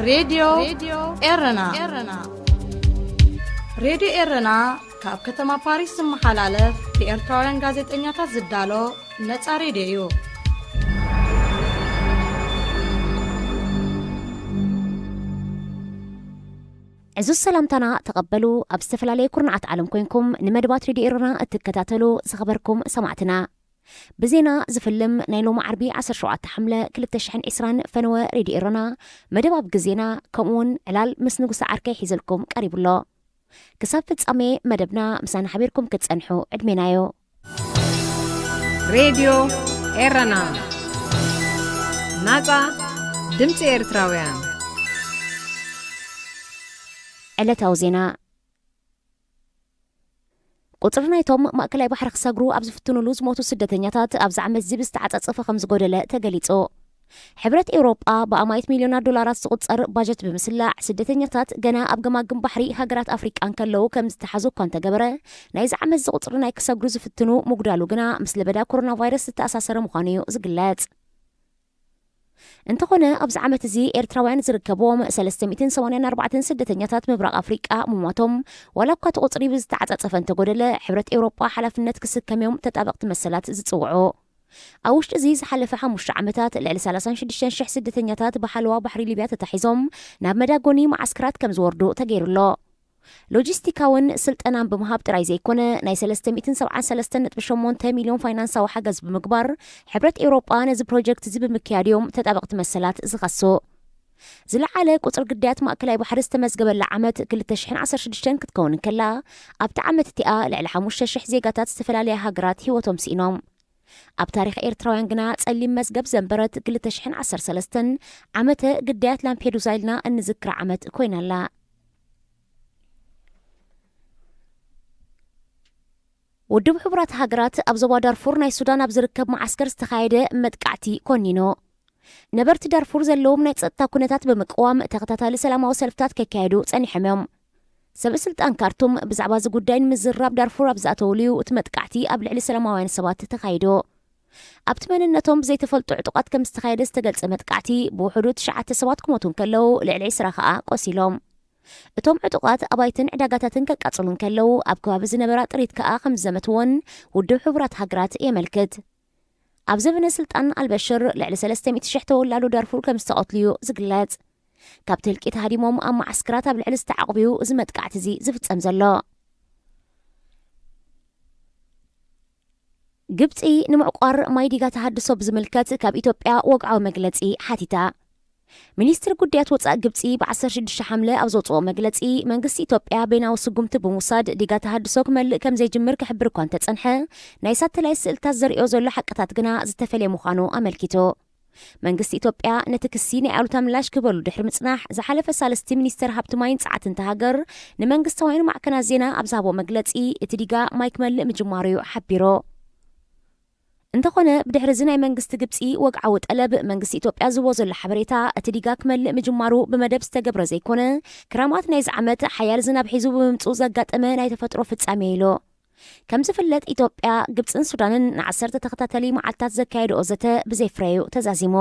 ሬድዮ ኤረና። ሬድዮ ኤረና ካብ ከተማ ፓሪስ ዝመሓላለፍ ብኤርትራውያን ጋዜጠኛታት ዝዳሎ ነጻ ሬድዮ እዩ። ዕዙዝ ሰላምታና ተቐበሉ። ኣብ ዝተፈላለየ ኩርናዓት ዓለም ኮይንኩም ንመደባት ሬድዮ ኤረና እትከታተሉ ዝኸበርኩም ሰማዕትና፣ ብዜና ዝፍልም ናይ ሎሚ ዓርቢ ዓሰርተ ሸውዓተ ሓምለ ክልተ ሽሕን ዕስራን ፈነወ ሬድዮ ኤረና መደብ ኣብ ግዜና ከምኡውን ዕላል ምስ ንጉሰ ዓርከይ ሒዘልኩም ቀሪቡ ኣሎ። ክሳብ ፍጻሜ መደብና ምሳና ሓቢርኩም ክትጸንሑ ዕድሜናዮ። ሬድዮ ኤረና፣ ናጻ ድምጺ ኤርትራውያን። ዕለታዊ ዜና። ቁጽሪ ናይቶም ማእከላይ ባሕሪ ክሰግሩ ኣብ ዝፍትኑሉ ዝሞቱ ስደተኛታት ኣብዚ ዓመት እዚ ብዝተዓጻጸፈ ከም ዝጎደለ ተገሊጹ። ሕብረት ኤውሮጳ ብኣማኢት ሚልዮናት ዶላራት ዝቑጸር ባጀት ብምስላዕ፣ ስደተኛታት ገና ኣብ ገማግም ባሕሪ ሃገራት ኣፍሪቃ እንከለዉ ከም ዝተሓዙ እኳ እንተገበረ፣ ናይዚ ዓመት እዚ ቁጽሪ ናይ ክሰግሩ ዝፍትኑ ምጉዳሉ ግና ምስ ለበዳ ኮሮና ቫይረስ ዝተኣሳሰረ ምዃኑ እዩ ዝግለጽ። እንተኾነ፣ ኣብዚ ዓመት እዚ ኤርትራውያን ዝርከብዎም ሰለስተ ሚእትን ሰማንያን ኣርባዕተን ስደተኛታት ምብራቕ ኣፍሪቃ ምሟቶም፣ ዋላ እኳ እቲ ቁጽሪ ብዝተዓጻጸፈ እንተጎደለ፣ ሕብረት ኤውሮጳ ሓላፍነት ክስከም እዮም ተጣበቕቲ መሰላት ዝጽውዑ። ኣብ ውሽጢ እዚ ዝሓለፈ ሓሙሽተ ዓመታት፣ ልዕሊ ሰላሳን ሽዱሽተን ሽሕ ስደተኛታት ብሓለዋ ባሕሪ ሊብያ ተታሒዞም ናብ መዳጎኒ መዓስከራት ከም ዝወርዱ ተገይሩ ኣሎ። ሎጂስቲካውን ስልጠናን ብምሃብ ጥራይ ዘይኮነ፣ ናይ ሰለስተ ሚእትን ሰብዓን ሰለስተን ነጥቢ ሸሞንተ ሚልዮን ፋይናንሳዊ ሓገዝ ብምግባር፣ ሕብረት ኤውሮጳ ነዚ ፕሮጀክት እዚ ብምክያድ እዮም ተጣበቕቲ መሰላት ዝኸሱ። ዝለዓለ ቁጽሪ ግዳያት ማእከላይ ባሕሪ ዝተመዝገበላ ዓመት ክልተ ሽሕን ዓሰርተ ሽዱሽተን ክትከውን እንከላ፣ ኣብታ ዓመት እቲኣ ልዕሊ ሓሙሽተ ሽሕ ዜጋታት ዝተፈላለያ ሃገራት ህይወቶም ስኢኖም። ኣብ ታሪኽ ኤርትራውያን ግና ጸሊም መዝገብ ዘንበረት ክልተ ሽሕን ዓሰርተ ሰለስተን ዓመተ ግዳያት ላምፔዱዛ ኢልና እንዝክራ ዓመት ኮይና ኣላ። ውድብ ሕቡራት ሃገራት ኣብ ዞባ ዳርፉር ናይ ሱዳን ኣብ ዝርከብ መዓስከር ዝተኻየደ መጥቃዕቲ ኮኒኑ። ነበርቲ ዳርፉር ዘለዎም ናይ ጸጥታ ኩነታት ብምቅዋም ተኸታታሊ ሰላማዊ ሰልፍታት ከካየዱ ጸኒሖም እዮም። ሰብ ስልጣን ካርቱም ብዛዕባ እዚ ጉዳይ ንምዝርራብ ዳርፉር ኣብ ዝኣተውሉ እዩ እቲ መጥቃዕቲ ኣብ ልዕሊ ሰላማውያን ሰባት ተኻይዱ። ኣብቲ መንነቶም ብዘይተፈልጡ ዕጡቓት ከም ዝተኻየደ ዝተገልጸ መጥቃዕቲ፣ ብውሕዱ ትሽዓተ ሰባት ክሞቱ እንከለዉ፣ ልዕሊ ዕስራ ከኣ ቆሲሎም። እቶም ዕጡቓት ኣባይትን ዕዳጋታትን ከቃጽሉ እንከለዉ፣ ኣብ ከባቢ ዝነበራ ጥሪት ከኣ ከም ዝዘመትዎን ውድብ ሕቡራት ሃገራት የመልክት። ኣብ ዘበነ ስልጣን ኣልበሽር፣ ልዕሊ ሰለስተ ሚእቲ ሽሕ ተወላዶ ዳርፉር ከም ዝተቐትሉ እዩ ዝግለጽ። ካብቲ ህልቂት ሃዲሞም ኣብ መዓስከራት ኣብ ልዕሊ ዝተዓቑቡ እዩ እዚ መጥቃዕቲ እዚ ዝፍጸም ዘሎ። ግብጺ ንምዕቋር ማይ ዲጋ ተሃድሶ ብዝምልከት ካብ ኢትዮጵያ ወግዓዊ መግለጺ ሓቲታ። ሚኒስትሪ ጉዳያት ወጻኢ ግብጺ ብ ዓሰርተ ሽዱሽተ ሓምለ ኣብ ዘውጽኦ መግለጺ፣ መንግስቲ ኢትዮጵያ በይናዊ ስጉምቲ ብምውሳድ ዲጋ ተሃድሶ ክመልእ ከም ዘይጅምር ክሕብር እኳ እንተጸንሐ፣ ናይ ሳተላይት ስእልታት ዘርእዮ ዘሎ ሓቅታት ግና ዝተፈልየ ምዃኑ ኣመልኪቱ። መንግስቲ ኢትዮጵያ ነቲ ክሲ ናይ ኣሉታ ምላሽ ክህበሉ ድሕሪ ምጽናሕ፣ ዝሓለፈ ሳልስቲ ሚኒስተር ሃብቲ ማይን ጸዓትን እታ ሃገር ንመንግስታውያን ማዕከናት ዜና ኣብ ዝሃቦ መግለጺ፣ እቲ ዲጋ ማይ ክመልእ ምጅማሩ እዩ ሓቢሩ። እንተኾነ፣ ብድሕሪ እዚ ናይ መንግስቲ ግብጺ ወግዓዊ ጠለብ፣ መንግስቲ ኢትዮጵያ ዝህቦ ዘሎ ሓበሬታ፣ እቲ ዲጋ ክመልእ ምጅማሩ ብመደብ ዝተገብረ ዘይኮነ፣ ክራማት ናይዚ ዓመት ሓያል ዝናብ ሒዙ ብምምጽኡ ዘጋጠመ ናይ ተፈጥሮ ፍጻሜ ኢሉ። ከም ዝፍለጥ፣ ኢትዮጵያ፣ ግብጽን ሱዳንን ንዓሰርተ ተኸታታሊ መዓልታት ዘካየድኦ ዘተ ብዘይ ፍረ እዩ ተዛዚሙ።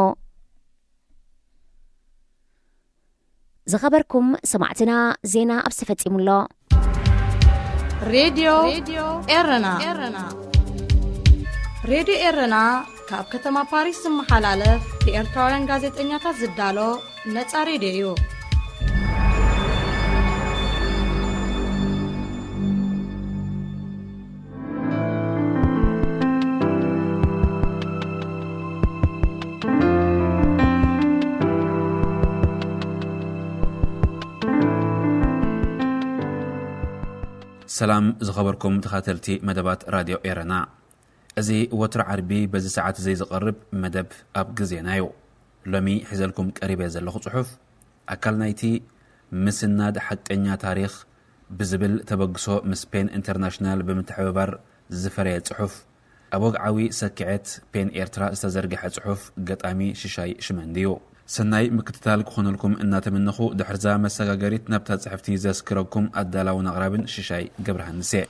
ዝኸበርኩም ሰማዕትና፣ ዜና ኣብዚ ተፈጺሙ ኣሎ። ሬድዮ ኤረና። ሬድዮ ኤረና ካብ ከተማ ፓሪስ ዝመሓላለፍ ብኤርትራውያን ጋዜጠኛታት ዝዳሎ ነጻ ሬድዮ እዩ። ሰላም ዝኸበርኩም ተኻተልቲ መደባት ራድዮ ኤረና። እዚ ወትሩ ዓርቢ በዚ ሰዓት እዚ ዝቐርብ መደብ ኣብ ግዜና እዩ። ሎሚ ሒዘልኩም ቀሪበ ዘለኹ ጽሑፍ፣ ኣካል ናይቲ ምስናድ ሓቀኛ ታሪኽ ብዝብል ተበግሶ ምስ ፔን ኢንተርናሽናል ብምትሕብባር ዝፈረየ ጽሑፍ፣ ኣብ ወግዓዊ ሰኪዐት ፔን ኤርትራ ዝተዘርግሐ ጽሑፍ፣ ገጣሚ ሽሻይ ሽመንዲ እዩ። ሰናይ ምክትታል ክኾነልኩም እናተመነኹ፣ ድሕርዛ መሰጋገሪት ናብታ ጽሕፍቲ ዘስክረኩም ኣዳላውን ኣቕራብን ሽሻይ ገብረሃንስ እየ።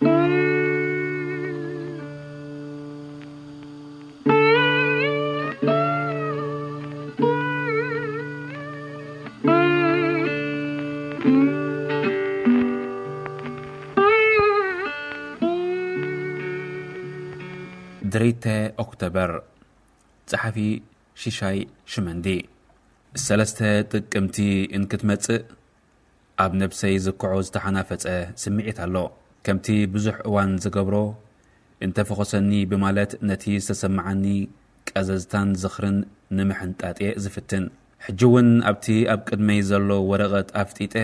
ሸይተ ኦክቶበር። ጸሓፊ ሽሻይ ሽመንዲ። ሰለስተ ጥቅምቲ እንክትመጽእ ኣብ ነብሰይ ዝክዖ ዝተሓናፈጸ ስምዒት ኣሎ። ከምቲ ብዙሕ እዋን ዝገብሮ፣ እንተፈኾሰኒ ብማለት ነቲ ዝተሰማዓኒ ቀዘዝታን ዝኽርን ንምሕንጣጥ እየ ዝፍትን። ሕጂ እውን ኣብቲ ኣብ ቅድመይ ዘሎ ወረቐት ኣፍጢጠ፣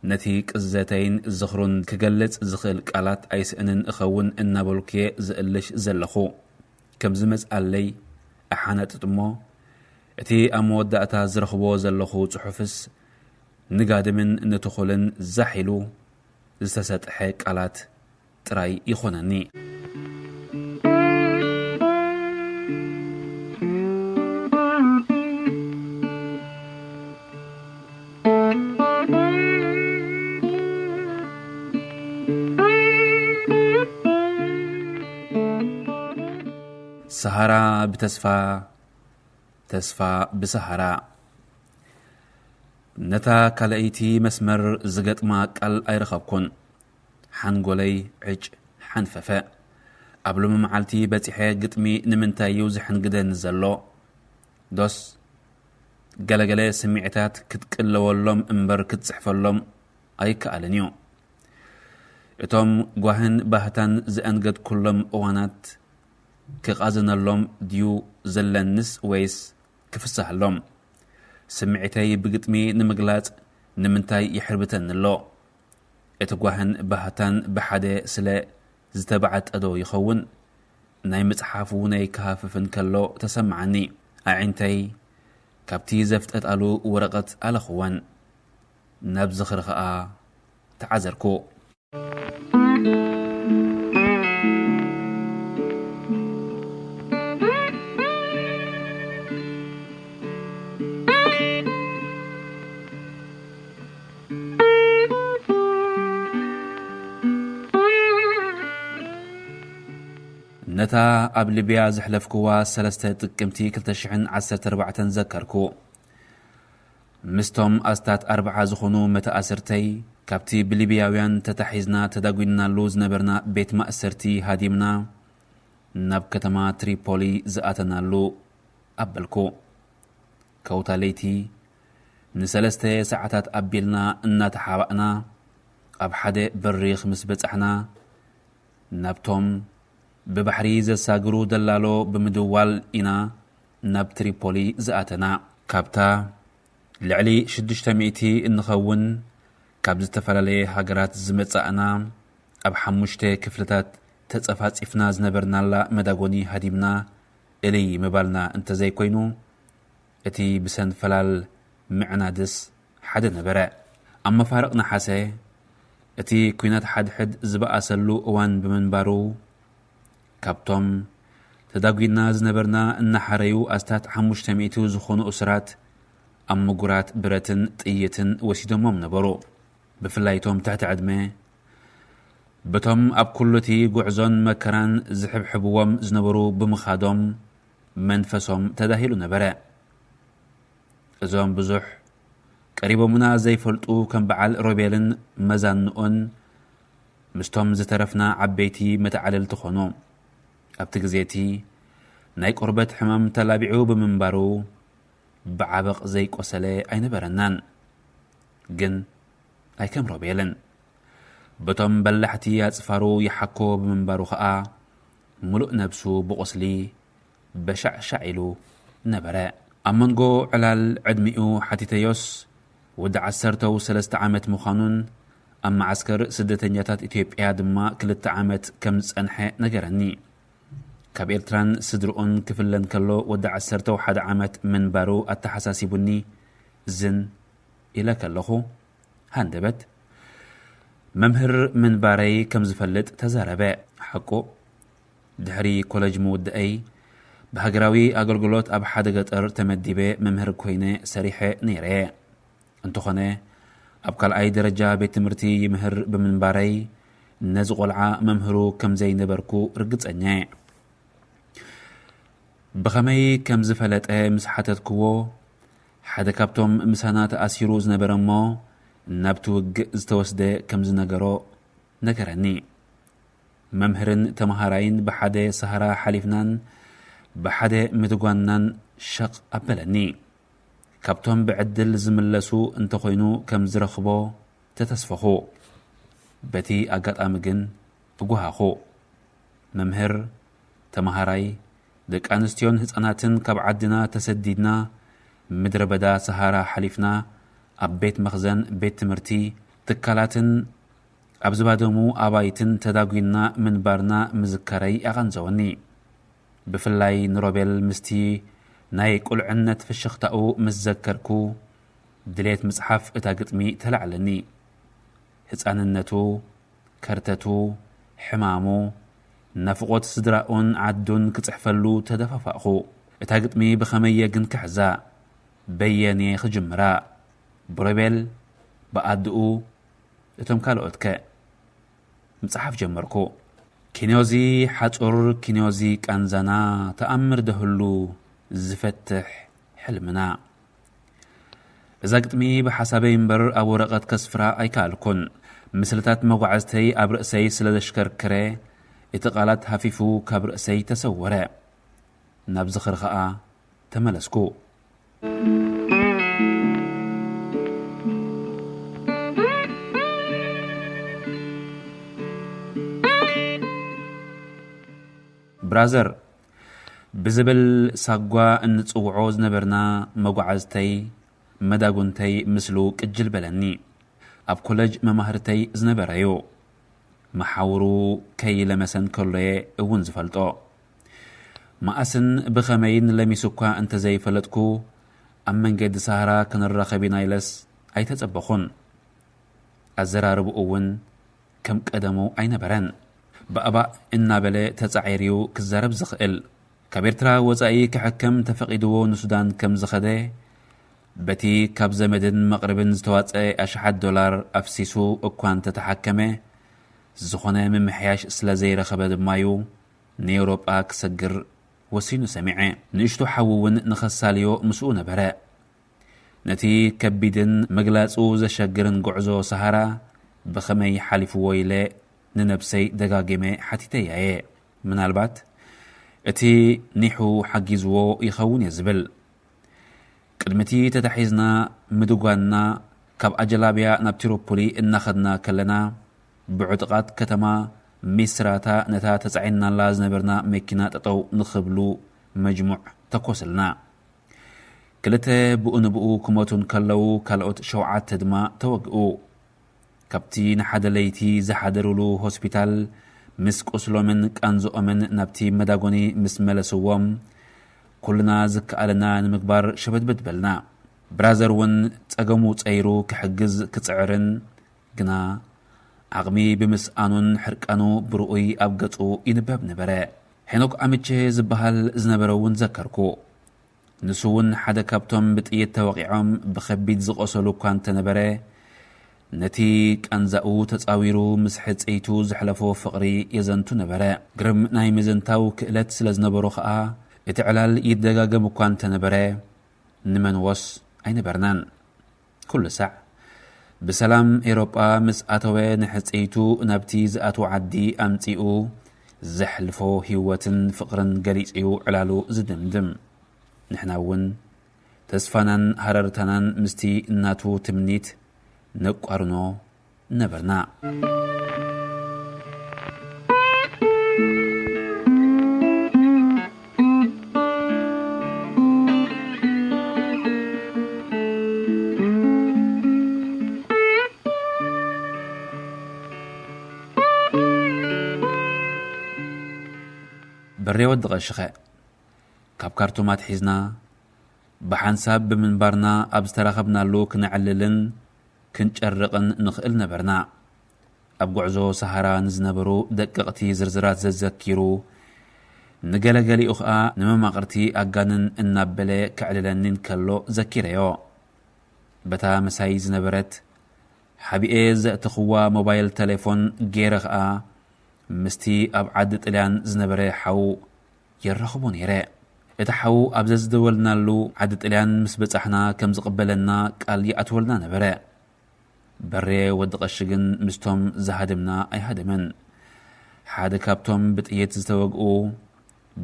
ነቲ ቅዘተይን ዝኽሩን ክገልጽ ዝኽእል ቃላት ኣይስእንን እኸውን እናበልኩ እየ ዝእልሽ ዘለኹ። ከም ዝመጽኣለይ እሓነጥጥ እሞ፣ እቲ ኣብ መወዳእታ ዝረኽቦ ዘለኹ ጽሑፍስ ንጋድምን ንትኹልን ዛሕ ኢሉ ዝተሰጥሐ ቃላት ጥራይ ይኾነኒ። ሰሃራ ብተስፋ፣ ተስፋ ብሰሃራ። ነታ ካልኣይቲ መስመር ዝገጥማ ቃል ኣይረኸብኩን። ሓንጎለይ ዕጭ ሓንፈፈ። ኣብ ሎሚ መዓልቲ በጺሐ ግጥሚ ንምንታይ እዩ ዝሕንግደኒ ዘሎ? ዶስ ገለገለ ስምዒታት ክትቅለወሎም እምበር ክትጽሕፈሎም ኣይከኣልን እዩ። እቶም ጓህን ባህታን ዘአንገድኩሎም እዋናት ክቓዝነሎም ድዩ ዘለንስ ወይስ ክፍስሃሎም? ስምዒተይ ብግጥሚ ንምግላጽ ንምንታይ ይሕርብተኒ ኣሎ? እቲ ጓህን ባህታን ብሓደ ስለ ዝተባዕጠዶ ይኸውን? ናይ ምጽሓፍ እውን ኣይከሃፍፍን ከሎ ተሰምዓኒ። ኣዒንተይ ካብቲ ዘፍጠጣሉ ወረቐት ኣለኽወን። ናብ ዝኽሪ ኸኣ ተዓዘርኩ። ነታ ኣብ ሊብያ ዘሕለፍክዋ ሰለስተ ጥቅምቲ ክልተ ሽሕን ዓሰርተ ኣርባዕተን ዘከርኩ። ምስቶም ኣስታት ኣርብዓ ዝኾኑ መተኣስርተይ፣ ካብቲ ብሊብያውያን ተታሒዝና ተዳጒንናሉ ዝነበርና ቤት ማእሰርቲ ሃዲምና፣ ናብ ከተማ ትሪፖሊ ዝኣተናሉ ኣበልኩ። ከውታ ለይቲ ንሰለስተ ሰዓታት ኣቢልና እናተሓባእና፣ ኣብ ሓደ በሪኽ ምስ በጻሕና፣ ናብቶም ብባሕሪ ዘሳግሩ ደላሎ ብምድዋል ኢና ናብ ትሪፖሊ ዝኣተና። ካብታ ልዕሊ ሽዱሽተ ሚእቲ እንኸውን ካብ ዝተፈላለየ ሃገራት ዝመጻእና፣ ኣብ ሓሙሽተ ክፍልታት ተጸፋጺፍና ዝነበርናላ መዳጎኒ ሃዲምና እልይ ምባልና እንተዘይኮይኑ፣ እቲ ብሰንፈላል ምዕናድስ ሓደ ነበረ። ኣብ መፋርቕ ነሓሰ፣ እቲ ኲናት ሓድሕድ ዝበኣሰሉ እዋን ብምንባሩ፣ ካብቶም ተዳጒና ዝነበርና እናሓረዩ ኣስታት ሓሙሽተ ሚእቲ ዝኾኑ እሱራት ኣብ ምጉራት ብረትን ጥይትን ወሲዶሞም ነበሩ። ብፍላይ እቶም ትሕቲ ዕድመ፣ በቶም ኣብ ኩሉ እቲ ጉዕዞን መከራን ዝሕብሕብዎም ዝነበሩ ብምኻዶም መንፈሶም ተዳሂሉ ነበረ። እዞም ብዙሕ ቀሪቦምና ዘይፈልጡ ከም በዓል ሮቤልን መዛንኡን ምስቶም ዝተረፍና ዓበይቲ መተዓልልቲ ኾኑ። ኣብቲ ግዜ እቲ ናይ ቆርበት ሕማም ተላቢዑ ብምንባሩ ብዓበቕ ዘይቆሰለ ኣይነበረናን። ግን ኣይከም ሮቤልን። በቶም በላሕቲ ኣጽፋሩ ይሓኮ ብምንባሩ ኸኣ ምሉእ ነብሱ ብቑስሊ በሻዕሻዕ ኢሉ ነበረ። ኣብ መንጎ ዕላል ዕድሚኡ ሓቲተዮስ፣ ወዲ ዓሰርተው ሰለስተ ዓመት ምዃኑን ኣብ መዓስከር ስደተኛታት ኢትዮጵያ ድማ ክልተ ዓመት ከም ዝጸንሐ ነገረኒ። ካብ ኤርትራን ስድርኡን ክፍለ እንከሎ ወዲ ዓሰርተው ሓደ ዓመት ምንባሩ ኣተሓሳሲቡኒ ዝን ኢለ ከለኹ፣ ሃንደበት መምህር ምንባረይ ከም ዝፈልጥ ተዛረበ። ሓቁ፣ ድሕሪ ኮለጅ ምውድአይ ብሃገራዊ ኣገልግሎት ኣብ ሓደ ገጠር ተመዲበ መምህር ኮይነ ሰሪሐ ነይረ። እንተኾነ፣ ኣብ ካልኣይ ደረጃ ቤት ትምህርቲ ይምህር ብምንባረይ፣ ነዚ ቆልዓ መምህሩ ከም ዘይነበርኩ ርግጸኛ እየ። ብኸመይ ከም ዝፈለጠ ምስ ሓተትክዎ፣ ሓደ ካብቶም ምሳና ተኣሲሩ ዝነበረ እሞ ናብቲ ውግእ ዝተወስደ ከም ዝነገሮ ነገረኒ። መምህርን ተመሃራይን ብሓደ ሰሃራ ሓሊፍናን ብሓደ ምድጓንናን ሸቕ ኣበለኒ። ካብቶም ብዕድል ዝምለሱ እንተኾይኑ ከም ዝረኽቦ ተተስፈኹ። በቲ ኣጋጣሚ ግን እጓሃኹ። መምህር፣ ተመሃራይ፣ ደቂ ኣንስትዮን ህጻናትን ካብ ዓድና ተሰዲድና ምድረ በዳ ሰሃራ ሓሊፍና ኣብ ቤት መኽዘን ቤት ትምህርቲ ትካላትን ኣብ ዝባደሙ ኣባይትን ተዳጒንና ምንባርና ምዝካረይ ኣቐንዘወኒ። ብፍላይ ንሮቤል ምስቲ ናይ ቁልዕነት ፍሽኽታኡ ምስ ዘከርኩ፣ ድሌት ምጽሓፍ እታ ግጥሚ ተላዕለኒ። ህጻንነቱ፣ ከርተቱ፣ ሕማሙ፣ ናፍቖት ስድራኡን ዓዱን ክጽሕፈሉ ተደፋፋእኹ። እታ ግጥሚ ብኸመየ ግን ክሕዛ? በየንየ ክጅምራ? ብሮቤል? ብኣድኡ? እቶም ካልኦትከ? ምጽሓፍ ጀመርኩ። ኪንዮዚ ሓጹር፣ ኪንዮዚ ቃንዛና፣ ተኣምር ደህሉ ዝፈትሕ ሕልምና። እዛ ግጥሚ ብሓሳበይ እምበር ኣብ ወረቐት ከስፍራ ኣይከኣልኩን። ምስልታት መጓዕዝተይ ኣብ ርእሰይ ስለ ዘሽከርክረ፣ እቲ ቃላት ሃፊፉ ካብ ርእሰይ ተሰወረ። ናብ ዝኽሪ ኸኣ ተመለስኩ። ብራዘር ብዝብል ሳጓ እንጽውዖ ዝነበርና መጓዕዝተይ፣ መዳጉንተይ ምስሉ ቅጅል በለኒ። ኣብ ኮለጅ መማህርተይ ዝነበረ'ዩ። መሓውሩ ከይለመሰን ከሎ'የ እውን ዝፈልጦ። መኣስን ብኸመይን ለሚሱ እኳ እንተዘይፈለጥኩ፣ ኣብ መንገዲ ሳህራ ክንራኸብ ኢና ኢለስ ኣይተጸበኹን። ኣዘራርብኡ እውን ከም ቀደሙ ኣይነበረን። ባእባእ እናበለ ተጻዒር'ዩ ክዛረብ ዝኽእል። ካብ ኤርትራ ወጻኢ ክሕከም ተፈቒድዎ ንሱዳን ከም ዝኸደ፣ በቲ ካብ ዘመድን መቕርብን ዝተዋጸ ኣሽሓት ዶላር ኣፍሲሱ እኳ እንተተሓከመ፣ ዝኾነ ምምሕያሽ ስለ ዘይረኸበ ድማ'ዩ ንኤውሮጳ ክሰግር ወሲኑ ሰሚዐ። ንእሽቶ ሓዉ እውን ንኸሳልዮ ምስኡ ነበረ። ነቲ ከቢድን ምግላጹ ዘሸግርን ጉዕዞ ሰሃራ ብኸመይ ሓሊፍዎ ኢለ ንነብሰይ ደጋጊመ ሓቲተያ'የ። ምናልባት እቲ ኒሑ ሓጊዝዎ ይኸውን እየ ዝብል። ቅድሚ'ቲ ተታሒዝና ምድጓንና፣ ካብ ኣጀላብያ ናብ ትሪፖሊ እናኸድና ከለና፣ ብዕጡቓት ከተማ ሚስራታ ነታ ተጻዒንናላ ዝነበርና መኪና ጠጠው ንኽብሉ መጅሙዕ ተኮስልና። ክልተ ብኡ ንብኡ ክሞቱ እንከለዉ፣ ካልኦት ሸውዓተ ድማ ተወግኡ። ካብቲ ንሓደ ለይቲ ዝሓደሩሉ ሆስፒታል ምስ ቁስሎምን ቃንዝኦምን ናብቲ መዳጎኒ ምስ መለስዎም፣ ኩልና ዝከኣለና ንምግባር ሸበድበድ በልና። ብራዘር እውን ጸገሙ ጸይሩ ክሕግዝ ክጽዕርን፣ ግና ዓቕሚ ብምስኣኑን ሕርቃኑ ብርኡይ ኣብ ገጹ ይንበብ ነበረ። ሄኖክ ኣምቼ ዝበሃል ዝነበረ እውን ዘከርኩ። ንሱ እውን ሓደ ካብቶም ብጥይት ተወቒዖም ብኸቢድ ዝቖሰሉ እኳ እንተነበረ፣ ነቲ ቃንዛኡ ተጻዊሩ ምስ ሕጽይቱ ዘሕለፎ ፍቕሪ የዘንቱ ነበረ። ግርም ናይ ምዝንታው ክእለት ስለ ዝነበሮ ኸኣ፣ እቲ ዕላል ይደጋገም እኳ እንተነበረ፣ ንመንወስ ኣይነበርናን። ኩሉ ሳዕ ብሰላም ኤውሮጳ ምስ ኣተወ፣ ንሕጽይቱ ናብቲ ዝኣትዎ ዓዲ ኣምጺኡ ዘሕልፎ ህይወትን ፍቕርን ገሊጹ'ዩ ዕላሉ ዝድምድም። ንሕና እውን ተስፋናን ሃረርታናን ምስቲ ናቱ ትምኒት ነቋርኖ ነበርና። በሬ ወዲ ቀሽኸ፣ ካብ ካርቱም ኣትሒዝና ብሓንሳብ ብምንባርና ኣብ ዝተራኸብናሉ ክነዕልልን ክንጨርቕን ንኽእል ነበርና። ኣብ ጉዕዞ ሰሃራ ንዝነበሩ ደቀቕቲ ዝርዝራት ዘዘኪሩ፣ ንገለገሊኡ ኸኣ ንመማቕርቲ ኣጋንን እናበለ ከዕልለኒ እንከሎ ዘኪረዮ። በታ ምሳይ ዝነበረት ሓቢኤ ዘእተኽዋ ሞባይል ተሌፎን ገይረ ኸኣ ምስቲ ኣብ ዓዲ ጥልያን ዝነበረ ሓው የራኽቦ ነይረ። እቲ ሓው ኣብ ዘዝደወልናሉ ዓዲ ጥልያን ምስ በጻሕና ከም ዝቕበለና ቃል ይኣትወልና ነበረ። በሬ ወዲ ቀሺ ግን ምስቶም ዝሃደምና ኣይሃደመን። ሓደ ካብቶም ብጥይት ዝተወግኡ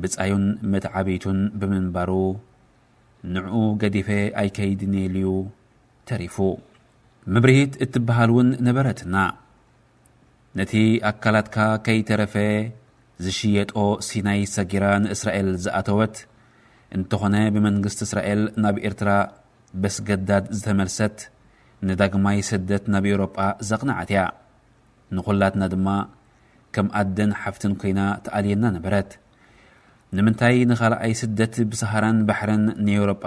ብጻዩን መትዓብይቱን ብምንባሩ፣ ንዕኡ ገዲፈ ኣይከይድን እየ ኢሉ ተሪፉ። ምብርሂት እትበሃል እውን ነበረትና። ነቲ ኣካላትካ ከይተረፈ ዝሽየጦ ሲናይ ሰጊራ ንእስራኤል ዝኣተወት፣ እንተኾነ ብመንግስቲ እስራኤል ናብ ኤርትራ በስገዳድ ዝተመልሰት፣ ንዳግማይ ስደት ናብ ኤውሮጳ ዘቕንዓት እያ። ንኹላትና ድማ ከም ኣደን ሓፍትን ኮይና ትኣልየና ነበረት። ንምንታይ ንኻልኣይ ስደት ብሰሃራን ባሕርን ንኤውሮጳ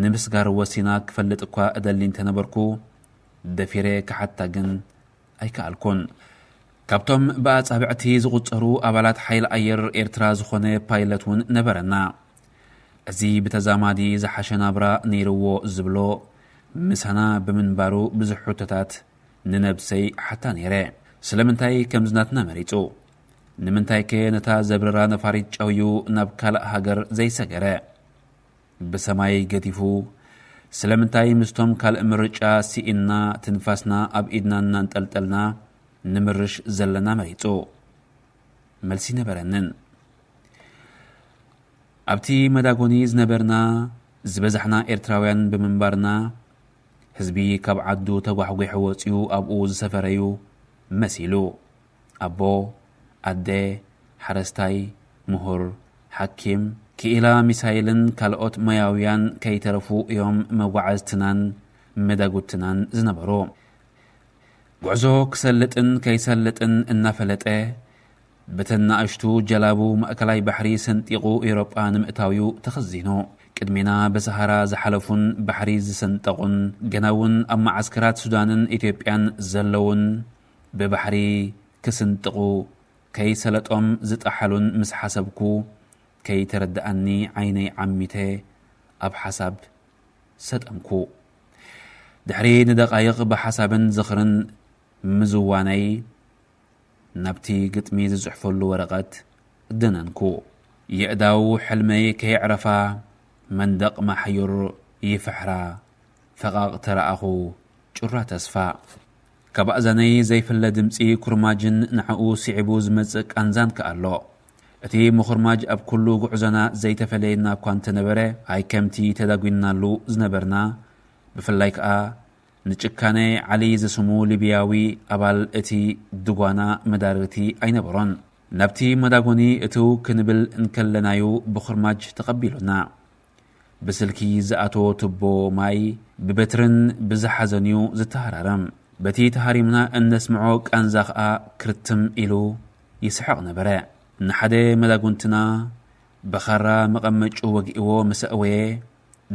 ንምስጋር ወሲና ክፈልጥ እኳ እደሊ እንተነበርኩ፣ ደፊረ ክሓታ ግን ኣይከኣልኩን። ካብቶም ብኣጻብዕቲ ዝቑጸሩ ኣባላት ሓይሊ ኣየር ኤርትራ ዝኾነ ፓይለት እውን ነበረና። እዚ ብተዛማዲ ዝሓሸ ናብራ ነይርዎ ዝብሎ ምሳና ብምንባሩ ብዙሕ ሕቶታት ንነብሰይ ሓታ ነይረ። ስለምንታይ ከምዚ ናትና መሪጹ? ንምንታይከ ነታ ዘብርራ ነፋሪት ጨውዩ ናብ ካልእ ሃገር ዘይሰገረ? ብሰማይ ገዲፉ፣ ስለምንታይ ምስቶም ካልእ ምርጫ ስኢንና ትንፋስና ኣብ ኢድና እናንጠልጠልና ንምርሽ ዘለና መሪጹ? መልሲ ነበረንን። ኣብቲ መዳጎኒ ዝነበርና ዝበዛሕና ኤርትራውያን ብምንባርና፣ ህዝቢ ካብ ዓዱ ተጓሕጒሑ ወጺኡ ኣብኡ ዝሰፈረዩ መሲሉ። ኣቦ፣ ኣደ፣ ሓረስታይ፣ ምሁር፣ ሓኪም፣ ክኢላ ሚሳይልን ካልኦት ሞያውያን ከይተረፉ እዮም መጓዓዝትናን መዳጉትናን ዝነበሩ። ጉዕዞ ክሰልጥን ከይሰልጥን እናፈለጠ፣ በተን ንኣሽቱ ጀላቡ ማእከላይ ባሕሪ ሰንጢቑ ኤውሮጳ ንምእታውዩ ተኸዚኑ። ቅድሜና ብሰሃራ ዝሓለፉን ባሕሪ ዝሰንጠቑን፣ ገና እውን ኣብ መዓስከራት ሱዳንን ኢትዮጵያን ዘለውን፣ ብባሕሪ ክስንጥቑ ከይሰለጦም ዝጠሓሉን ምስ ሓሰብኩ፣ ከይተረድኣኒ ዓይነይ ዓሚተ ኣብ ሓሳብ ሰጠምኩ። ድሕሪ ንደቓይቕ ብሓሳብን ዝኽርን ምዝዋነይ፣ ናብቲ ግጥሚ ዝጽሕፈሉ ወረቐት ደነንኩ። የእዳው ሕልመይ ከየዕረፋ፣ መንደቕ ማሕዩር ይፍሕራ፣ ፈቓቕ ተረኣኹ ጩራ ተስፋ። ካብ ኣእዛነይ ዘይፍለ ድምጺ ኩርማጅን ንዕኡ ስዒቡ ዝመጽእ ቃንዛን ከኣ ኣሎ። እቲ ምኹርማጅ ኣብ ኩሉ ጉዕዞና ዘይተፈለየና እኳ እንተነበረ፣ ኣይ ከምቲ ተዳጒንናሉ ዝነበርና፣ ብፍላይ ከኣ ንጭካነ ዓሊ ዝስሙ ሊብያዊ ኣባል እቲ ድጓና መዳርግቲ ኣይነበሮን። ናብቲ መዳጎኒ እትው ክንብል እንከለናዩ ብኹርማጅ ተቐቢሉና። ብስልኪ ዝኣተዎ ቱቦ ማይ ብበትርን ብዝሓዘንዩ ዝተሃራረም። በቲ ተሃሪምና እነስምዖ ቃንዛ ኸኣ ክርትም ኢሉ ይስሕቕ ነበረ። ንሓደ መዳጉንትና ብኻራ መቐመጩ ወጊእዎ ምስ ኣእወየ፣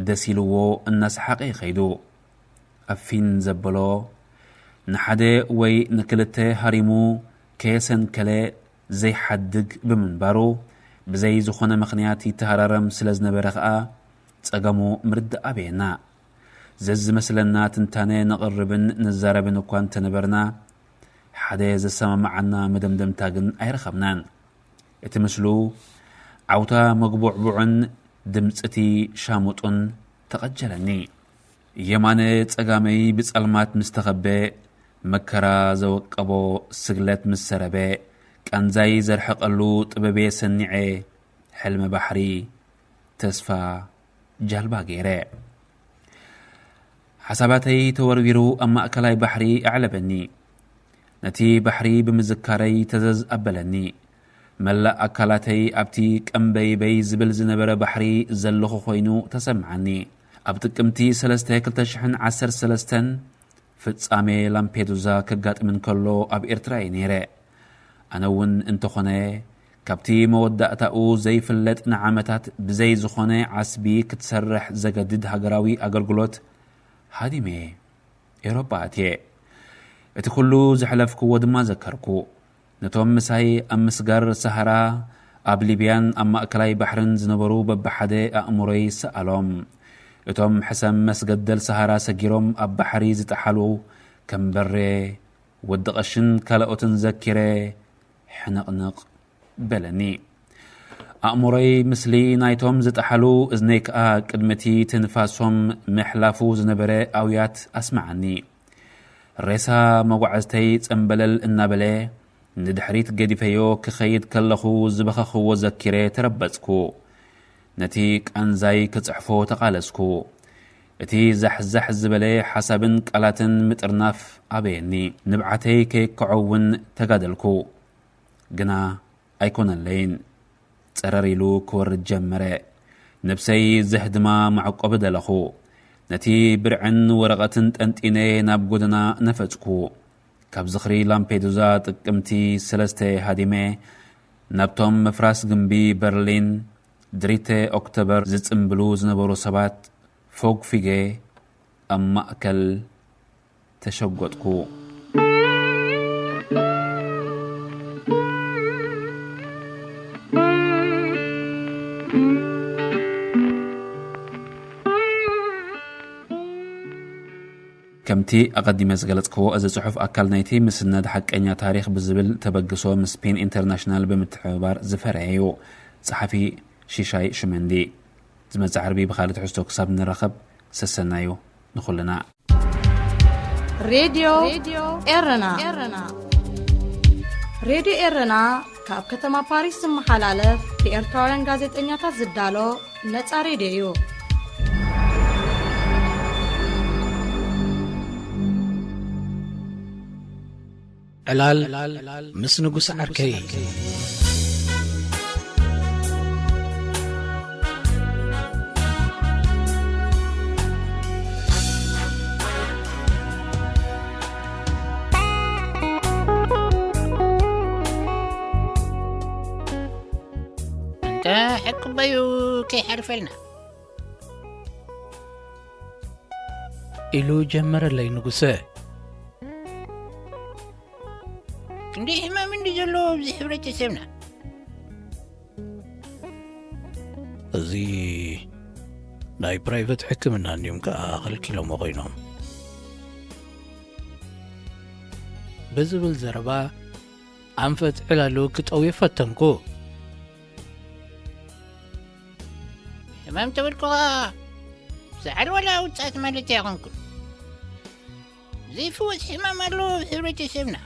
ደስ ኢልዎ እናሰሓቐ ይኸይዱ። ኣፊን ዘበሎ ንሓደ ወይ ንክልተ ሃሪሙ ከየሰንከለ ዘይሓድግ ብምንባሩ፣ ብዘይ ዝኾነ ምኽንያት ይተሃራረም ስለ ዝነበረ ኸኣ፣ ጸገሙ ምርዳእ ኣበየና። ዘዝመስለና ትንታነ ነቕርብን ንዛረብን እኳ እንተነበርና፣ ሓደ ዘሰማምዓና መደምደምታ ግን ኣይረኸብናን። እቲ ምስሉ ዓውታ መጉቡዕቡዕን ድምጺ እቲ ሻሙጡን ተቐጀለኒ። የማነ ጸጋመይ ብጸልማት ምስ ተኸበ፣ መከራ ዘወቀቦ ስግለት ምስ ሰረበ፣ ቃንዛይ ዘርሕቐሉ ጥበቤ ሰኒዐ፣ ሕልሚ ባሕሪ ተስፋ ጃልባ ገይረ። ሓሳባተይ ተወርዊሩ ኣብ ማእከላይ ባሕሪ ኣዕለበኒ። ነቲ ባሕሪ ብምዝካረይ ተዘዝ ኣበለኒ። መላእ ኣካላተይ ኣብቲ ቀምበይበይ ዝብል ዝነበረ ባሕሪ ዘለኹ ኮይኑ ተሰምዓኒ። ኣብ ጥቅምቲ ሰለስተ ክልተ ሽሕን ዓሰርተ ሰለስተን ፍጻሜ ላምፔዱዛ ከጋጥም እንከሎ ኣብ ኤርትራ እየ ነይረ። ኣነ እውን እንተኾነ ካብቲ መወዳእታኡ ዘይፍለጥ ንዓመታት ብዘይ ዝኾነ ዓስቢ ክትሰርሕ ዘገድድ ሃገራዊ ኣገልግሎት ሃዲመ ኤውሮጳ ኣትየ። እቲ ኩሉ ዘሕለፍክዎ ድማ ዘከርኩ። ነቶም ምሳይ ኣብ ምስጋር ሰሃራ፣ ኣብ ሊብያን ኣብ ማእከላይ ባሕርን ዝነበሩ በብሓደ ኣእምሮይ ሰኣሎም። እቶም ሕሰም መስገደል ሰሃራ ሰጊሮም ኣብ ባሕሪ ዝጠሓሉ ከም በሬ፣ ወዲ ቐሽን ካልኦትን ዘኪረ ሕንቕንቕ በለኒ። ኣእምሮይ ምስሊ ናይቶም ዝጠሓሉ፣ እዝነይ ከኣ ቅድሚ እቲ ትንፋሶም ምሕላፉ ዝነበረ ኣውያት ኣስመዓኒ። ሬሳ መጓዕዝተይ ጸምበለል እናበለ ንድሕሪት ገዲፈዮ ክኸይድ ከለኹ ዝበኸኽዎ ዘኪረ ተረበጽኩ። ነቲ ቃንዛይ ክጽሕፎ ተቓለስኩ። እቲ ዛሕዛሕ ዝበለ ሓሳብን ቃላትን ምጥርናፍ ኣበየኒ። ንብዓተይ ከየክዖ እውን ተጋደልኩ። ግና ኣይኮነለይን። ጸረር ኢሉ ክወርድ ጀመረ። ነብሰይ ዘህድማ መዕቆቢ ደለኹ። ነቲ ብርዕን ወረቐትን ጠንጢነ ናብ ጎደና ነፈጽኩ። ካብ ዝኽሪ ላምፔዱዛ ጥቅምቲ ሰለስተ ሃዲመ፣ ናብቶም ምፍራስ ግንቢ በርሊን፣ ድሪተ ኦክቶበር ዝጽምብሉ ዝነበሩ ሰባት ፎግፊገ ኣብ ማእከል ተሸጎጥኩ። ከምቲ ኣቐዲመ ዝገለጽክዎ፣ እዚ ጽሑፍ ኣካል ናይቲ ምስነድ ሓቀኛ ታሪኽ ብዝብል ተበግሶ ምስ ፒን ኢንተርናሽናል ብምትሕብባር ዝፈረየ እዩ። ጸሓፊ ሽሻይ ሽመንዲ። ዝመጽእ ዓርቢ ብኻልእ ትሕዝቶ ክሳብ ንራኸብ፣ ሰሰናዩ ንኹልና። ሬድዮ ኤረና። ሬድዮ ኤረና ካብ ከተማ ፓሪስ ዝመሓላለፍ ብኤርትራውያን ጋዜጠኛታት ዝዳሎ ነጻ ሬድዮ እዩ። ዕላል ምስ ንጉስ ዓርከይ። እንተ ሕቅበዩ ከይሓልፈልና። ኢሉ ጀመረለይ ንጉሰ። ክንደይ ሕማም እንዲ ዘሎ ኣብዚ ሕብረተሰብና። እዚ ናይ ፕራይቨት ሕክምና እንዲዮም ከኣ ከልኪሎሞ ኮይኖም። ብዝብል ዘረባ ኣንፈት ዕላሉ ክጠውዮ ፈተንኩ። ሕማም ተበልኩኻ፣ ሰዓል ዋላ ውጻት ማለት ኣይኮንኩን። ዘይፍወስ ሕማም ኣሎ ኣብ ሕብረተሰብና።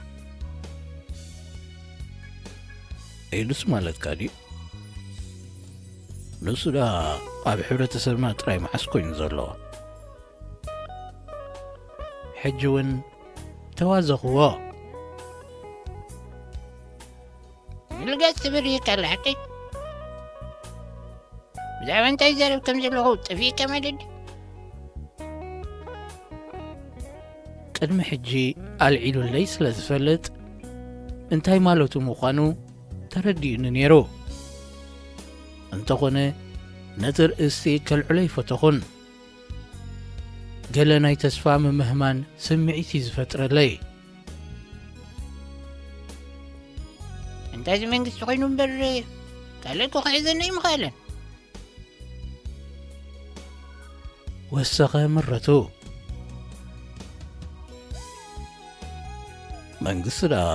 ኤድስ ማለትካ ድዩ? ንሱ ደኣ ኣብ ሕብረተሰብና ጥራይ መዓስ ኮይኑ ዘሎ? ሕጂ እውን ተዋዘኽዎ። ምልጋስ ትብል ይካል ሓቂ። ብዛዕባ እንታይ ይዛረብ ከም ዘለኹ ጠፊእካ ማለት ድዩ? ቅድሚ ሕጂ ኣልዒሉለይ ስለ ዝፈልጥ፣ እንታይ ማለቱ ምዃኑ ተረዲኡኒ ነይሩ። እንተኾነ፣ ነቲ ርእሲ ከልዕሎ ኣይፈተኹን። ገለ ናይ ተስፋ ምምህማን ስምዒት እዩ ዝፈጥረለይ። እንታይ እዚ መንግስቲ ኮይኑ እምበር፣ ካልእ እኮ ክሕዘና ኣይምኸኣለን። ወሰኸ ምረቱ። መንግስቲ ደኣ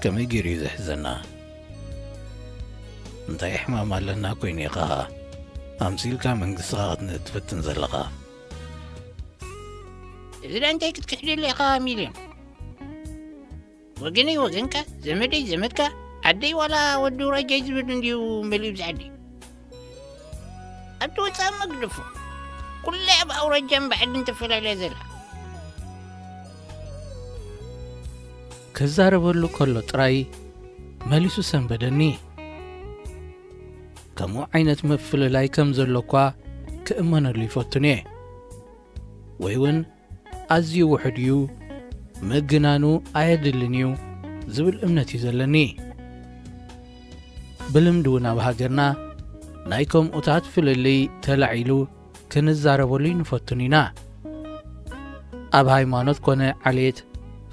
ከመይ ገይሩ እዩ ዝሕዘና? እንታይ ሕማም ኣለና ኮይኑ ኢኻ ኣምሲልካ መንግስትኻ ክትንእድ ትፍትን ዘለኻ? እዚ ደኣ እንታይ ክትክሕደሉ ኢኻ ሚልዮን? ወገነይ ወገንካ፣ ዘመደይ ዘመድካ፣ ዓደይ ዋላ ወዲ ውራጃይ ዝብል እንድዩ መሊኡ ብዚ ዓዲ። ኣብቲ ወጻኢ መግደፎ። ኩላ ኣብ ኣውራጃን ብዓድን ተፈላለያ ዘላ። ክዛረበሉ ከሎ ጥራይ መሊሱ ሰንበደኒ። ከምኡ ዓይነት ምፍልላይ ከም ዘሎ እኳ ክእመነሉ ይፈቱን እየ። ወይ እውን ኣዝዩ ውሑድ እዩ፣ ምግናኑ ኣየድልን እዩ ዝብል እምነት እዩ ዘለኒ። ብልምዲ እውን ኣብ ሃገርና ናይ ከምኡታት ፍልልይ ተላዒሉ ክንዛረበሉ ይንፈቱን ኢና። ኣብ ሃይማኖት ኮነ ዓሌት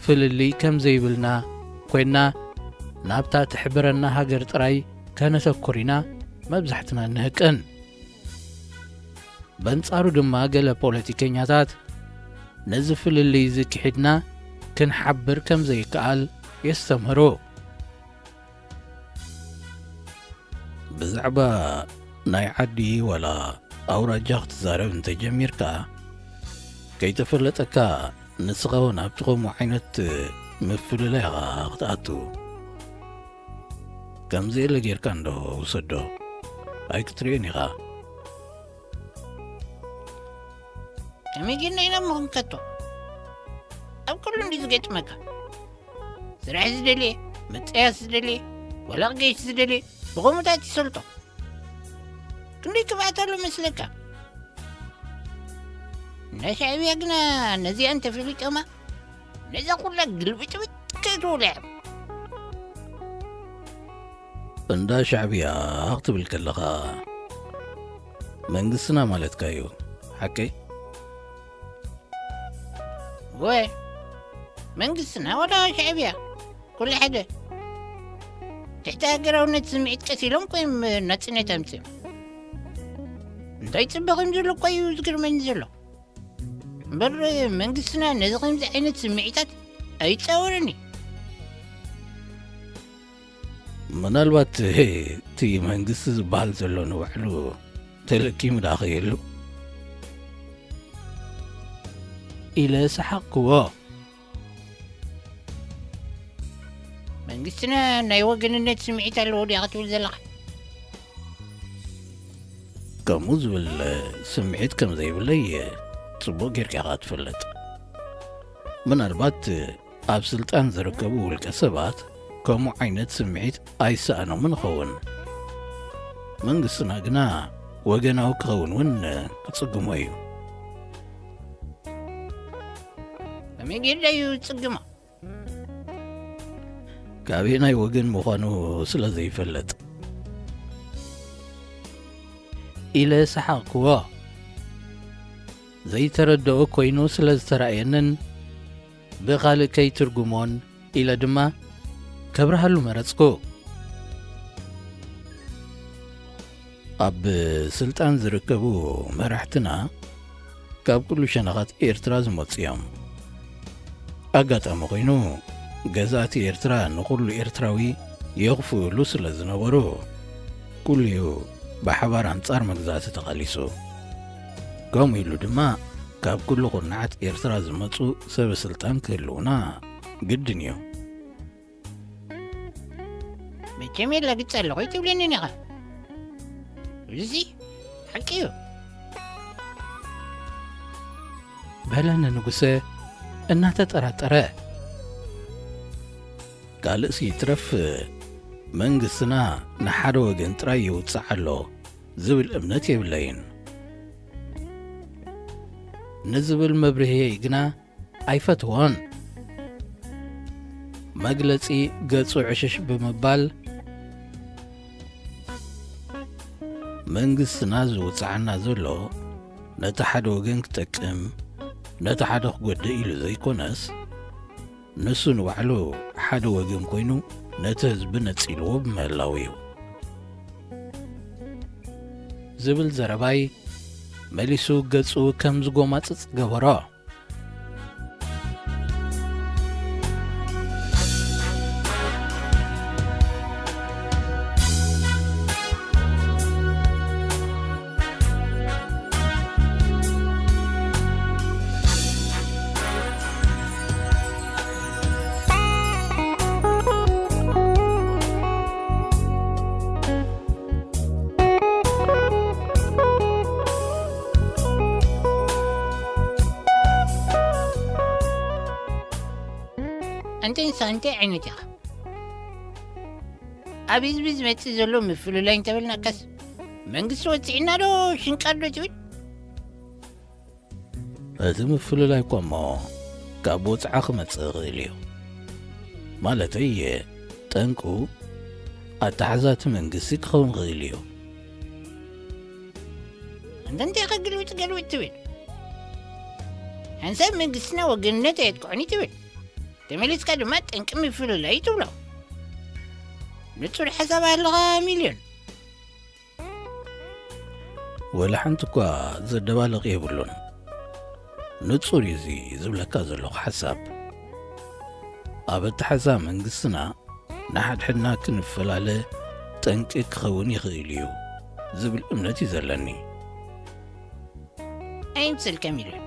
ፍልልይ ከም ዘይብልና ኮይንና፣ ናብታ ትሕብረና ሃገር ጥራይ ከነተኩር ኢና መብዛሕትና እንህቅን። በንጻሩ ድማ ገለ ፖለቲከኛታት ነዚ ፍልልይ እዚ ክሒድና ክንሓብር ከም ዘይከኣል የስተምህሩ። ብዛዕባ ናይ ዓዲ ዋላ ኣውራጃ ክትዛረብ እንተጀሚርካ፣ ከይተፈለጠካ ንስኻ እውን ኣብቲ ከምኡ ዓይነት ምፍልላይ ኢኻ ክትኣቱ። ከምዚ ኢለ ጌርካ እንዶ ውሰዶ። ኣይክትርእዮን ኢኻ። ከመይ ጌርና ኢና እሞ ክንከቶ? ኣብ ኩሉ እንዲ ዝገጥመካ። ስራሕ ዝደልየ፣ መጻያስ ዝደልየ፣ ዋላ ክገይሽ ዝደልየ፣ ብኸምኡታት ይሰልጦ። ክንደይ ክብኣት ኣሎ መስለካ? ናይ ሻዕብያ ግና ነዚኣ እንተፈሊጦማ፣ ነዛ ኩላ ግልብጥብጥ ክትብላ እዮም። እንዳ ሻዕብያ ክትብል ከለኻ መንግስትና ማለትካ እዩ፣ ሓቀይ? ወይ መንግስትና ወላ ሻዕብያ፣ ኩሉ ሓደ። ትሕቲ ሃገራውነት ስምዒት ቀሲሎም ኮይም ናጽነት ኣምጺኦም። እንታይ ጽበ ከም ዘሎ እኮ እዩ ዝገርመኒ ዘሎ። እምበር መንግስትና ነዚ ከምዚ ዓይነት ስምዒታት ኣይጻወርን እዩ። ምናልባት እቲ መንግስቲ ዝበሃል ዘሎ ንባዕሉ ተለኪሙ ደኣ ከየሉ? ኢለ ሰሓቕክዎ። መንግስትና ናይ ወገንነት ስምዒት ኣለዎ ዲኣ ክትብል ዘለኻ? ከምኡ ዝብል ስምዒት ከም ዘይብለይ ጽቡቕ ጌርካ ኢኻ ትፈልጥ። ምናልባት ኣብ ስልጣን ዝርከቡ ውልቀ ሰባት ከምኡ ዓይነት ስምዒት ኣይሰኣኖምን ይኸውን። መንግስትና ግና ወገናዊ ክኸውን እውን ክጽግሞ እዩ። ከመይ ጌርና እዩ ዝጽግሞ? ካበየናይ ወገን ምዃኑ ስለ ዘይፈልጥ። ኢለ ሰሓቕክዎ። ዘይተረድኦ ኮይኑ ስለ ዝተራእየንን ብኻልእ ከይትርጉሞን ኢለ ድማ ከብርሃሉ መረጽኩ። ኣብ ስልጣን ዝርከቡ መራሕትና ካብ ኩሉ ሸነኻት ኤርትራ ዝመጹ እዮም። ኣጋጣሚ ኮይኑ፣ ገዛእቲ ኤርትራ ንኹሉ ኤርትራዊ የኽፍኡሉ ስለ ዝነበሩ፣ ኩሉ እዩ ብሓባር ኣንጻር መግዛእቲ ተቓሊሱ። ከምኡ ኢሉ ድማ፣ ካብ ኩሉ ኩርናዓት ኤርትራ ዝመጹ ሰበ ስልጣን ክህልዉና ግድን እዩ። መቸም የላግጽ ኣለኹ ኣይትብለንን ኢኻ። እዚ ሓቂ እዩ። በለ ንንጉሰ እናተጠራጠረ። ካልእስ ይትረፍ መንግስትና ንሓደ ወገን ጥራይ ይውጽዕ ኣሎ ዝብል እምነት የብለይን። ንዝብል መብርህየይ ግና ኣይፈትዎን። መግለጺ ገጹ ዕሽሽ ብምባል፣ መንግስትና ዝውጽዓና ዘሎ ነቲ ሓደ ወገን ክጠቅም፣ ነቲ ሓደ ክጎድእ ኢሉ ዘይኮነስ፣ ንሱ ንባዕሉ ሓደ ወገን ኮይኑ ነቲ ህዝቢ ነጺልዎ ብምህላው እዩ። ዝብል ዘረባይ መሊሱ ገጹ ከም ዝጎማጽጽ ገበሮ። ኣንተ ንስኻ እንታይ ዓይነት ኢኻ? ኣብ ህዝቢ ዝመጽእ ዘሎ ምፍልላይ እንተበልናካስ መንግስቲ ወጺዕና ዶ ሽንቃር ዶ ትብል? እቲ ምፍልላይ እኳ እሞ ካብ ወጽዓ ክመጽእ ይኽእል እዩ። ማለተይ፣ ጠንቁ ኣተሓዛቲ መንግስቲ ክኸውን ይኽእል እዩ። እንተ እንታይ ከግልብጥ ገልብጥ ትብል? ሓንሳብ መንግስትና ወገንነት ኣየጥቅዖን እዩ ትብል። ተመሊስካ ድማ ጠንቂ ምፍልላይ ትብሎ። ንጹር ሓሳብ ኣለኻ ሚልዮን። ወላ ሓንቲ እኳ ዘደባልቕ የብሉን። ንጹር እዩ እዚ ዝብለካ ዘለኹ ሓሳብ። ኣብ ኣተሓዛ መንግስትና ንሓድሕድና ክንፈላለ ጠንቂ ክኸውን ይኽእል እዩ ዝብል እምነት እዩ ዘለኒ። ኣይምሰልካ ሚልዮን።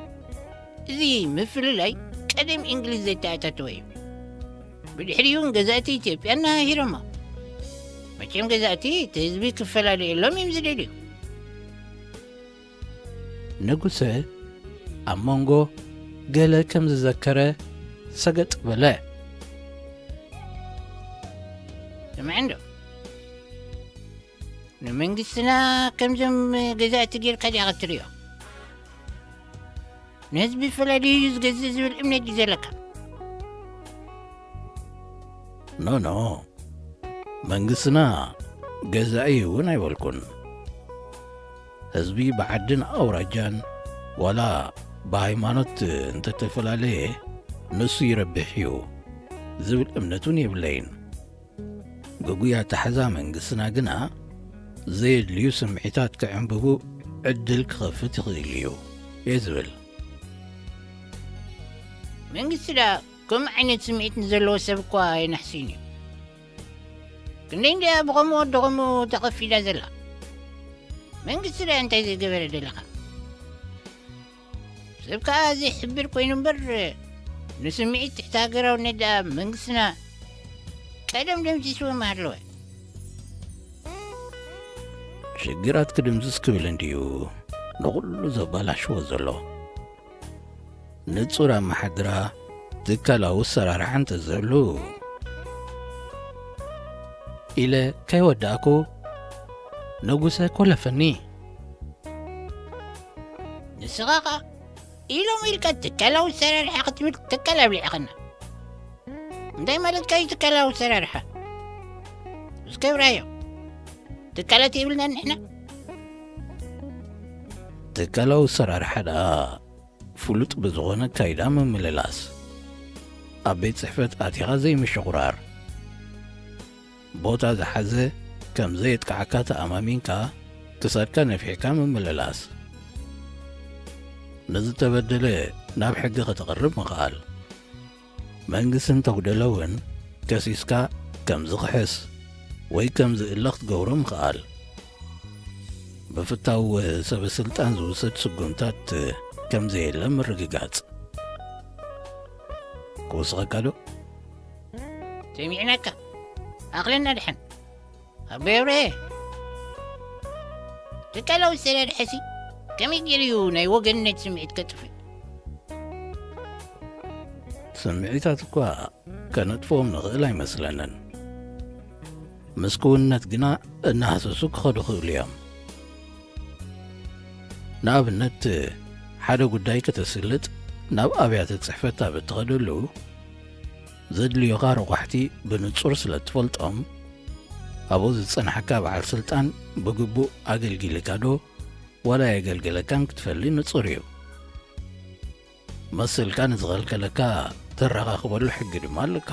እዚ ምፍልላይ ቀደም እንግሊዝ ዘተኣታተወ እዩ። ብድሕሪኡ እውን ገዛእቲ ኢትዮጵያ እናሃሂሮሞ። መቸም ገዛእቲ እቲ ህዝቢ ክፈላለየሎም እዮም ዝደልዩ። ንጉሰ ኣብ መንጎ ገለ ከም ዝዘከረ ሰገጥ በለ። ስምዐ እንዶ፣ ንመንግስትና ከምዞም ገዛእቲ ጌርካ ዲኻ ክትሪኦ? ንህዝቢ ፈላልዩ እዩ ዝገዝእ ዝብል እምነት እዩ ዘለካ? ኖ ኖ፣ መንግስትና ገዛኢ እውን ኣይበልኩን። ህዝቢ ብዓድን ኣውራጃን ዋላ ብሃይማኖት እንተተፈላለየ ንሱ ይረብሕ እዩ ዝብል እምነት እውን የብለይን። ግጉይ ኣተሓዛ መንግስትና ግና ዘየድልዩ ስምዒታት ክዕንብቡ ዕድል ክኸፍት ይኽእል እዩ እየ ዝብል። መንግስቲ ደኣ ከምኡ ዓይነት ስምዒት ንዘለዎ ሰብ እኳ ኣይነሕስይን እዩ። ክንደይ እንድያ ብኸምኡ ወዲ ኸምኡ ተቐፊዳ ዘላ? መንግስቲ ደኣ እንታይ ዘይገበረ ደለኻ? ሰብ ከኣ ዘይሕብር ኮይኑ እምበር፣ ንስምዒት ትሕቲ ሃገራውነት ደኣ መንግስትና ቀደም ደምሲስዎ ምሃለወ። ሽግራት ክድምስስ ክብል እንድዩ ንኹሉ ዘባላሽዎ ዘሎ። ንጹር ኣመሓድራ ትካላዊ ኣሰራርሓ እንተዘሉ ኢለ ከይወዳእኩ ንጉሰ ኮለፈኒ። ንስኻ ኸኣ ኢሎም ኢልካ ትካላዊ ኣሰራርሓ ክትብል ትካል ኣብሊዕኸና። እንታይ ማለትካ እዩ ትካላዊ ኣሰራርሓ? እስከ ብራዮ። ትካላት የብልናን ንሕና። ትካላዊ ኣሰራርሓ ደኣ ፍሉጥ ብዝኾነ ኣካይዳ ምምልላስ። ኣብ ቤት ጽሕፈት ኣቲኻ ዘይምሽቑራር። ቦታ ዝሓዘ ከም ዘየጥቅዓካ ተኣማሚንካ ክሳድካ ነፊሕካ ምምልላስ። ንዝተበደለ ናብ ሕጊ ከተቕርብ ምኽኣል። መንግስቲ እንተጉደለ እውን ከሲስካ ከም ዝኽሕስ ወይ ከም ዝእለ ክትገብሮ ምኽኣል። ብፍታው ሰበ ስልጣን ዝውሰድ ስጉምታት ከም ዘየለ ምርግጋጽ። ክውስኸካ ዶ? ሰሚዕናካ። ኣኽለና ድሓን። ኣቦይ ኣብርሀ፣ ትካላዊ ኣሰራርሓሲ ከመይ ገይሩ እዩ ናይ ወገንነት ስምዒት ከጥፍእ? ስምዒታት እኳ ከነጥፍኦም ንኽእል ኣይመስለንን። ምስ ክውንነት ግና እናሃሰሱ ክኸዱ ይኽእሉ እዮም። ንኣብነት፣ ሓደ ጉዳይ ከተስልጥ ናብ ኣብያተ ጽሕፈት ኣብ እትኸደሉ፣ ዘድልዮኻ ረቋሕቲ ብንጹር ስለ እትፈልጦም፣ ኣብኡ ዝጸንሓካ በዓል ስልጣን ብግቡእ ኣገልጊልካ ዶ ዋላ ኣየገልገለካን ክትፈሊ ንጹር እዩ። መሰልካ ንዝኸልከለካ ተረኻኽበሉ ሕጊ ድማ ኣለካ።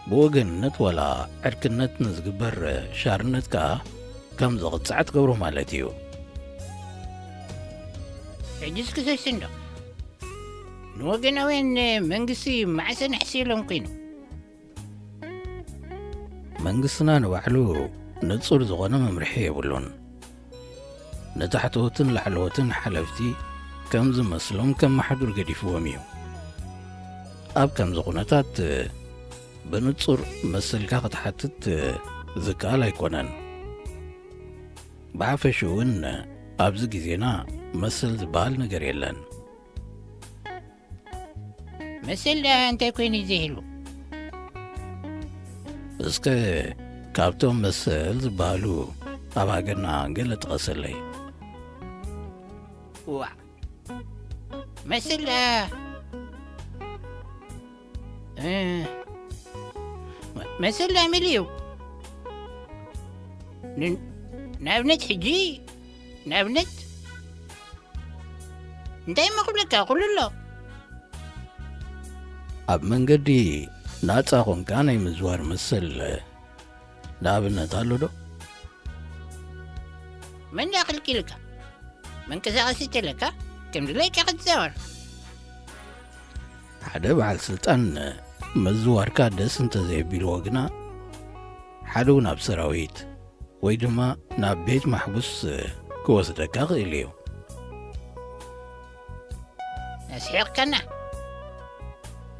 ብወገንነት ዋላ ዕርክነት ንዝግበር ሻርነት ከኣ ከም ዘቕጻዕ ትገብሮ ማለት እዩ። ሕጂስ ክሰሲ እንዶ? ንወገናውያን መንግስቲ መዓሰ ነሕስየሎም ኮይኑ? መንግስትና ንባዕሉ ንጹር ዝኾነ መምርሒ የብሉን። ንታሕተዎትን ላዕለዎትን ሓለፍቲ ከም ዝመስሎም ከም ማሕዱር ገዲፍዎም እዩ። ኣብ ከምዚ ኩነታት ብንጹር መሰልካ ክትሓትት ዝከኣል ኣይኮነን። ብሓፈሽኡ እውን ኣብዚ ግዜና መሰል ዝበሃል ነገር የለን። መሰል ደኣ እንታይ ኮይኑ እዩ ዘይህሉ? እስከ ካብቶም መሰል ዝበሃሉ ኣብ ሃገርና ገለ ጥቀሰለይ። እዋእ፣ መሰል ደኣ፣ እ፣ መ-፣ መሰል ደኣ መሊኡ። ን-፣ ንኣብነት ሕጂ፣ ንኣብነት እንታይ እሞ ክብለካ፣ ኩሉ ኣሎ። ኣብ መንገዲ ናጻ ኾንካ ናይ ምዝዋር መሰል ንኣብነት ኣሎ ዶ? መን ደኣ ከልኪልካ? መንቀሳቐሲ ተለካ ከም ድሌትካ ክትዛወር። ሓደ በዓል ስልጣን ምዝዋርካ ደስ እንተዘየቢልዎ ግና፣ ሓደ እውን ኣብ ሰራዊት ወይ ድማ ናብ ቤት ማሕቡስ ክወስደካ ክእል እዩ። ኣስሒቕካና።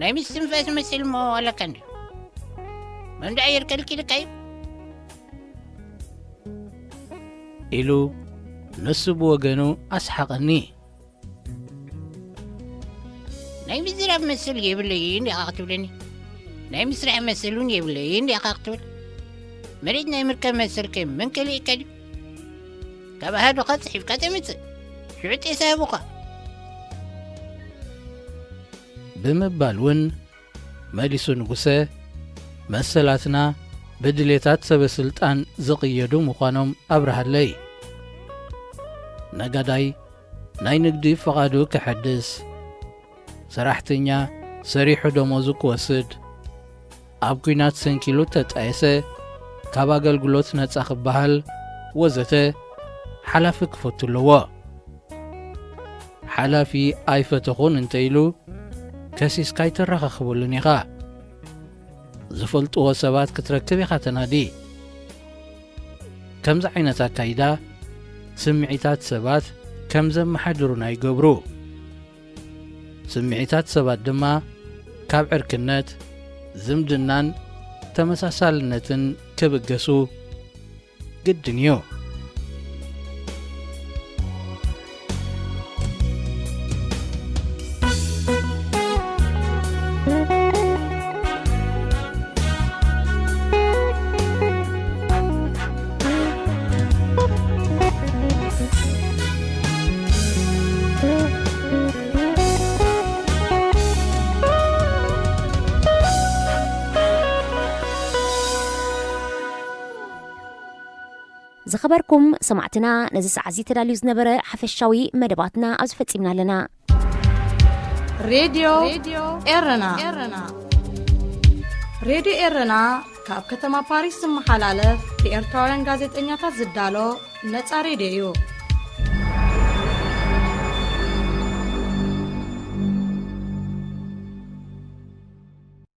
ናይ ምስትንፋስ መሰል እሞ ኣለካ እንድዩ። መን ደኣ ኣየር ከልኪልካ እዩ? ኢሉ ንሱ ብወገኑ ኣስሓቐኒ። ናይ ምዝራብ መሰል የብለይን ዲኻ ክትብለኒ? ናይ ምስራሕ መሰል እውን የብለይን ዲኻ ክትብል? መሬት ናይ ምርከብ መሰልከ መን ከሊእካ ድዩ? ካብ ኣሃዱኻ ጽሒፍካ ተምጽእ፣ ሽዑ ጤሳ ይህቡኻ። ብምባል እውን መሊሱ ንጉሰ፣ መሰላትና ብድሌታት ሰበ ስልጣን ዝቕየዱ ምዃኖም ኣብርሃለይ። ነጋዳይ ናይ ንግዲ ፍቓዱ ክሕድስ፣ ሰራሕተኛ ሰሪሑ ደሞዙ ክወስድ፣ ኣብ ኲናት ሰንኪሉ ተጣየሰ ካብ ኣገልግሎት ነጻ ክበሃል ወዘተ ሓላፊ ክፈቱ ኣለዎ። ሓላፊ ኣይፈተኹን እንተ ኢሉ ከሲስካ ኣይተረኻኽበሉን ኢኻ። ዝፈልጥዎ ሰባት ክትረክብ ኢኻ ተናዲ። ከምዚ ዓይነት ኣካይዳ ስምዒታት ሰባት ከም ዘመሓድሩና ይገብሩ። ስምዒታት ሰባት ድማ ካብ ዕርክነት፣ ዝምድናን ተመሳሳልነትን ክብገሱ ግድን እዩ። ዝኸበርኩም ሰማዕትና፣ ነዚ ሰዓት እዚ ተዳልዩ ዝነበረ ሓፈሻዊ መደባትና ኣብዚ ፈጺምና ኣለና። ሬድዮ ኤረና። ሬድዮ ኤረና ካብ ከተማ ፓሪስ ዝመሓላለፍ ብኤርትራውያን ጋዜጠኛታት ዝዳሎ ነጻ ሬድዮ እዩ።